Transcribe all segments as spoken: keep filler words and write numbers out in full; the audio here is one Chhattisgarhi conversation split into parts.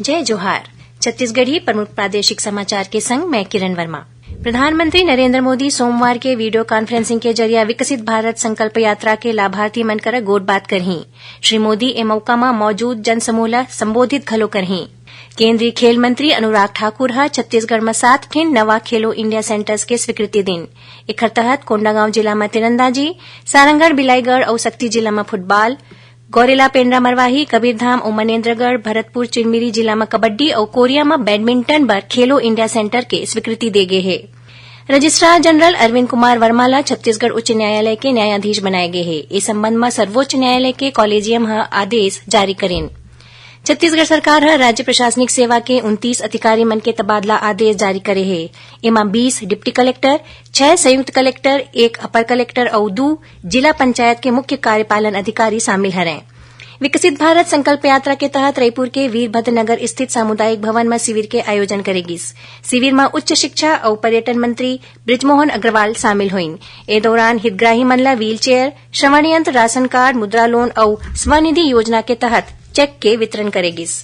जय जोहार। छत्तीसगढ़ी प्रमुख प्रादेशिक समाचार के संग मैं किरण वर्मा। प्रधानमंत्री नरेंद्र मोदी सोमवार के वीडियो कॉन्फ्रेंसिंग के जरिए विकसित भारत संकल्प यात्रा के लाभार्थी मन करा गोठ बात करहीं। श्री मोदी ए मौका म मौजूद जनसमूह ल संबोधित घलो करहीं। केंद्रीय खेल मंत्री अनुराग ठाकुर ह छत्तीसगढ़ म सात ठिन नवा खेलो इंडिया सेंटर्स के स्वीकृति दिन। एखर तहत कोंडागांव जिला म तीरंदाजी, सारंगढ़, बिलाईगढ़ अउ सक्ती जिला म फुटबॉल, गौरेला, पेंड्रा, मरवाही, कबीरधाम अउ मनेंद्रगढ़, भरतपुर, चिरमिरी जिला म कबड्डी अउ कोरिया म बैडमिंटन बर खेलो इंडिया सेंटर के स्वीकृति दे गे हे। रजिस्ट्रार जनरल अरविंद कुमार वर्मा ल छत्तीसगढ़ उच्च न्यायालय के न्यायाधीश बनाए गे हे। ए संबंध म सर्वोच्च न्यायालय के कॉलेजियम ह आदेश जारी करिन। छत्तीसगढ़ सरकार ह राज्य प्रशासनिक सेवा के उनतीस अधिकारी मन के तबादला आदेश जारी करे हे। एमा बीस डिप्टी कलेक्टर, छह संयुक्त कलेक्टर, एक अपर कलेक्टर अउ दू जिला पंचायत के मुख्य कार्यपालन अधिकारी शामिल हरंय। विकसित भारत संकल्प यात्रा के तहत रईपुर के वीरभद्र नगर स्थित सामुदायिक भवन म शिविर के आयोजन करे गिस। शिविर म उच्च शिक्षा अउ पर्यटन मंत्री बृजमोहन अग्रवाल शामिल होइन। ए दौरान हितग्राही मन ल व्हीलचेयर, श्रवण यंत्र, राशन कार्ड, मुद्रा लोन अउ स्वनिधि योजना के तहत चेक के वितरण करे गिस।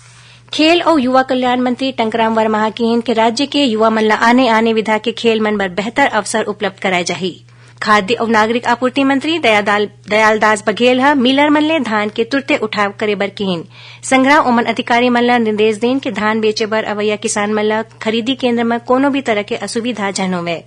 खेल अउ युवा कल्याण मंत्री टंकराम वर्मा ह किहिन के राज्य के युवा मन ल आने-आने विधा के खेल मन बर बेहतर अवसर उपलब्ध कराए जाही। खाद्य अउ नागरिक आपूर्ति मंत्री दयादाल-, दयालदास बघेल ह मिलर मन ले धान के तुरते उठाव करे बर किहिन। संघरा ओमन अधिकारी मन ल निर्देश दीन कि धान बेचे बर अवइया किसान मन ल खरीदी केंद्र म कोनो भी तरह के असुविधा झन होवय।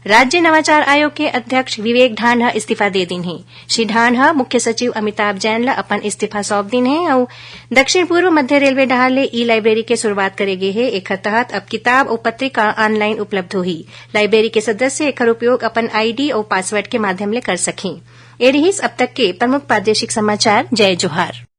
राज्य नवाचार आयोग के अध्यक्ष विवेक ढांड ह इस्तीफा दे दीन हे। श्री ढांड ह मुख्य सचिव अमिताभ जैन ल अपन इस्तीफा सौंप दीन हे अउ दक्षिण पूर्व मध्य रेलवे डहार ले ई लाइब्रेरी के शुरुआत करे गे हे। एखर तहत अब किताब अउ पत्रिका ऑनलाइन उपलब्ध होही। लाइब्रेरी के सदस्य एखर उपयोग अपन आईडी अउ पासवर्ड के माध्यम ले कर सकही। ए रिहिस अब तक के प्रमुख प्रादेशिक समाचार। जय जोहार।